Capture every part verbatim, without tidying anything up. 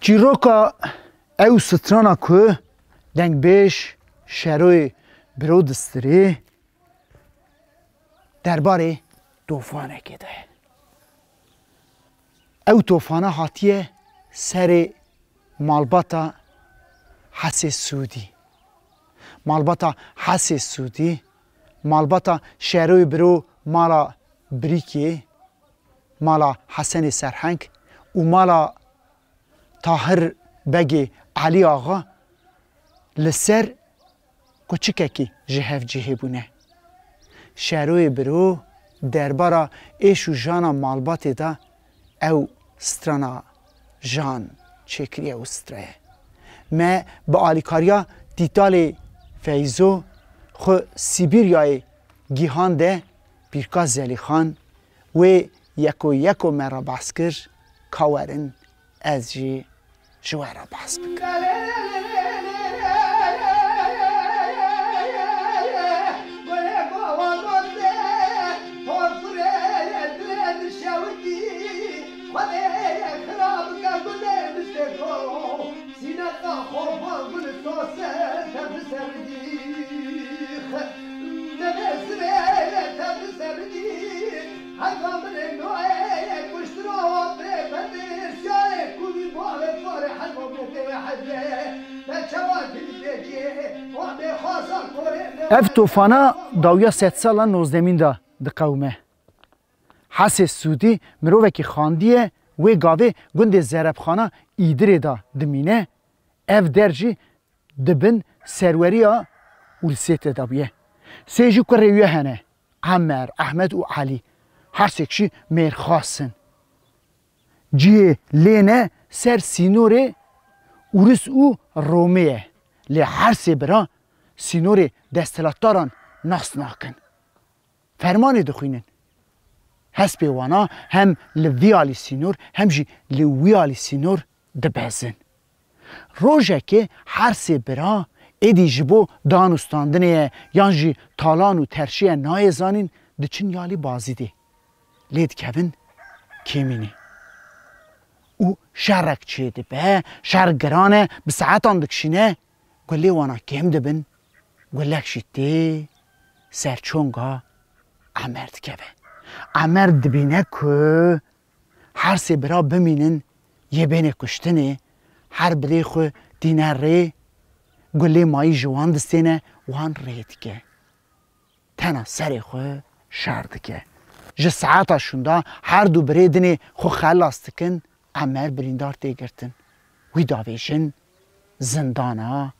Çîroka ew strana ku dengbêj Şeroyê Biro distirê derbarê tofanekê de ye. Ew tofana hatiye serê malbata Hesê Sûdî. Malbata Hesê Sûdî, malbata Şeroyê Biro mala Birîkê, mala Hesenê Serheng û mala Tahir Begê Elî Axa li ser kuçikekî ji hev cihê bûne. Şeroyê Biro derbara êş û jana malbatê de ew strana jan çêkiriye û streye. Me bi alîkariya Tîtalê Feyzo xwe Sîbîryayê gihande pîrka Zelîxan, wê yeko yeko me re behs kir, ka werin ez jî ji we re behs bikim. Ev tofana dawiya sedsala nozdemîn de diqewime. Hesê Sûdî mirovekî xandiye, wê gavê gundê Zerebxana Îdirê de dimîne. Ev der jî di bin serweriya Ursêtê de bûye. Sê jî kurê wî hene, Emer, Ehmed û Elî. Her sêk jî mêrxas in. Cihê lê ne ser sînorê Ûris û Romê ye. Lê her sê bira sînorê desthilatdaran nas nakin. Fermanê dixwînin. Hespê wana hem li vî alî sînor hem jî li wî alî sînor dibezin. Rojekê her sê bira êdî ji bo dan û standinê ye yan jî talan û terşî ye nayê zanîn, diçin yalî Bazîdê. Lê dikevin kêmînê. Û şerek çêdibe, şer giran e, bi saetan dikişîne, gulê wana kêm dibin, gulek jî tê ser çonga Emer dikeve. Emer dibîne ku her sê bira bimînin yê bênê kuştinê, her birê xwe tîne rê, gulê mayî ji wan distêne, wan rê dike. Tena serê xwe şer dike. Ji saeta şûnda her du birê dinê xwe xelas dikin, Emer birîndar tê girtin. Wî davêjin zindana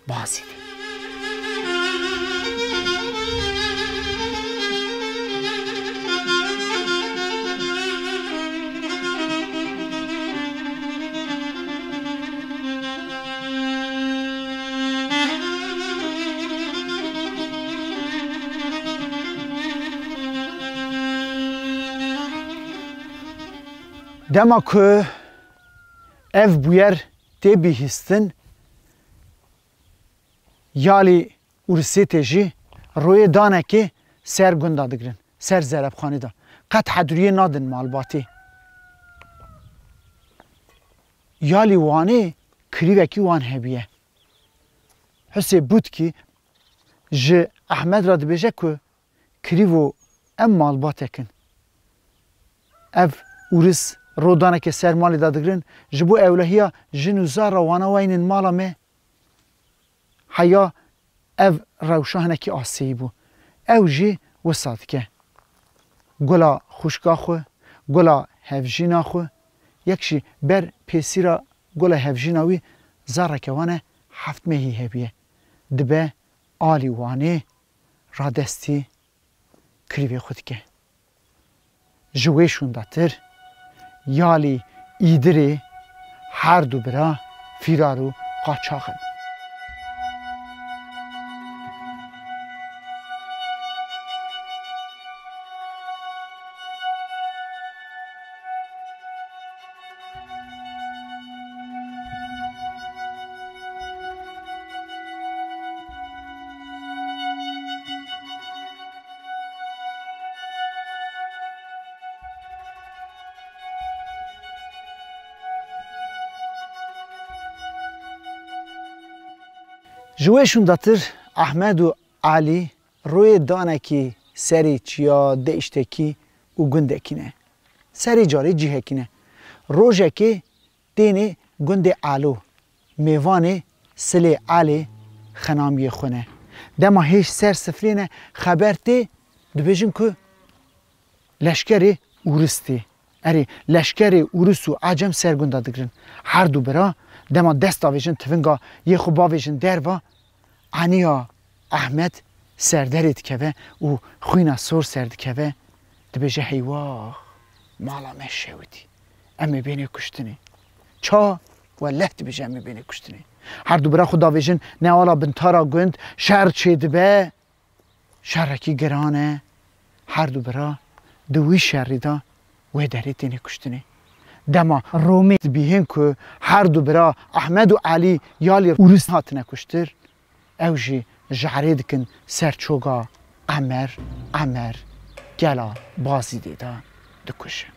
Bazîdê. Dema ku ev bûyer tê bihîstin, yalî Ursêtê jî royê danekê ser gunda digirin, ser Zerebxanê de. Qet heduriyê nadin malbatê. Yalî Wanê kirîvekî wan hebûye. Husê Butkî ji Ehmed re dibêje ku kirîvo em malbatek in. Ev Ûris rodaneke ser malê de digirin, ji bo ewlehiya jin û zara wana wayînin mala me. Heya ev rewşa hinekî aseyî bû. Ew jî wisa dike. Gula xwişka xwe, gula hevjîna xwe, yek jî ber pêsîra gula hevjîna wî zareke wane heft mehî hebûye. Dibe alî Wanê radestî kirîvê xwe dike. Ji wê şûndetir, yalî Îdirê her du bira fîrar û qaçax in. Ji wê şûndatir Ehmed û Elî rûyê danekî serê çiya deştekî û gundekî ne. Serê carê cihekî ne. Rojekê tênê gundê Elo, mêvanê silê Elê xenamiyê xwe ne. Dema hêj ser sifrê ne, xeber tê, dibêjin ku leşkerê Ûris tê. Erê, leşkerê Ûris û Ecem ser gunda digirin. Her du bira dema dest davêjin tivinga yê xwe bavêjin derva, eniya Ehmed serderê dikeve û xwîna sor ser dikeve, dibêje, heywax, mala me şewitî. Em ê bênê kuştinê. Ça? Weleh dibêje, em ê bênê kuştinê. Her du bira xwe davêjin newala bintara gund, şer çêdibe. Şerekî giran e, her du bira di wî şerî de wê derê têne kuştinê. Dema Romê dibîhin ku her du bira Ehmed û Elî yalî Ûris hatine kuştir, ew jî ji erê dikin ser çoga Emer, Emer, gela Bazîdê de dikuje.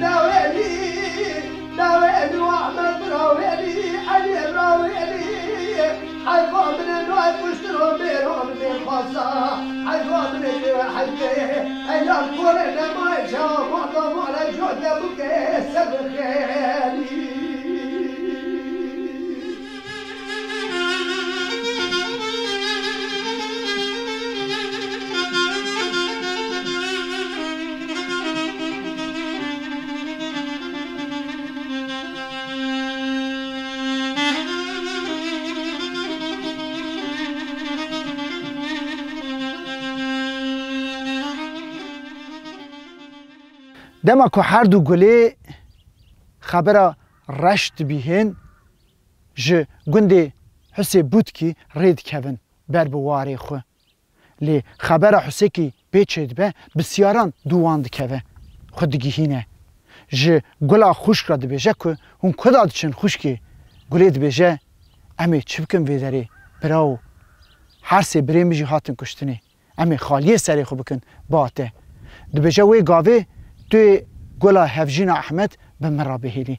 Dawêlî, dawêlî, Ehmed bira wêlî, Elî bira wêlî. Heyfa min e, nayê kuştin û mêran mêrxasa. Heyfa min e, heyfê, heyran kore nemaye çawa, mata mala cote bike, sebir xêlî. Dema ku her du gulê xebera reş dibîhin, ji gundê Husê Bûtkî rê dikevin ber bi warê xwe. Lê xebera Husekî pê çêdibe, bi siyaran dû wan dikeve, xwe digihîne. Ji gula xwişk re dibêje ku hûn ku da diçin xwişkê? Gulê dibêje, em ê çi bikin vê derê, birawo? Her sê birê min jî hatin kuştinê. Em ê xaliyê serê xwe bikin ba te. Dibêje, wê gavê tu yê gula hevjîna Ehmed bi min re bihêlî.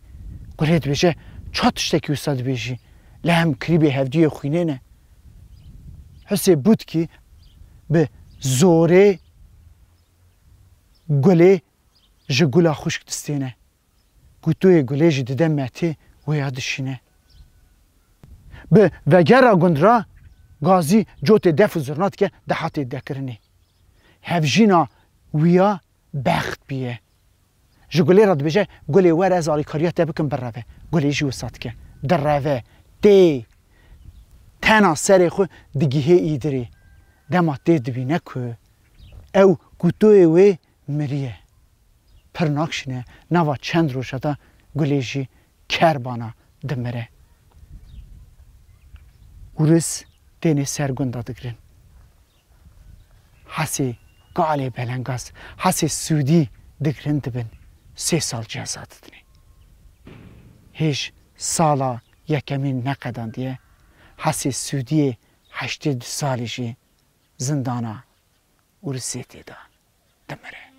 Gulê dibêje, ça tiştekî wisa dibêjî? Lê em kirîbê hevdiyê xwînê ne. Husê Bûtkî bi zorê gulê ji gula xwişk distêne. Gûtoyê gulê jî dide metê, wêya dişîne. Bi vegera gund re gazî cotê def û zurna dike, dihatê dekirinê. Hevjîna wîya bext bûye. Ji gulê re dibêje, gulê were ez alîkariya te bikim bireve. Gulê jî wisa dike. Direve, tê. Tena serê xwe digihê îdirê. Dema tê dibîne ku ew gûtoyê wê miriye. Pir nakşîne, nava çend roja de gulê jî kerbana dimire. Ûris tênê ser gunda digirin. Hesê galê belengaz, Hesê Sûdî digirin dibin, sê sal ceza didinê. Hêj sala yekemîn neqedandiye, Hesê Sûdiyê heştê du salî jî zindana Ûrisê tê de dimire.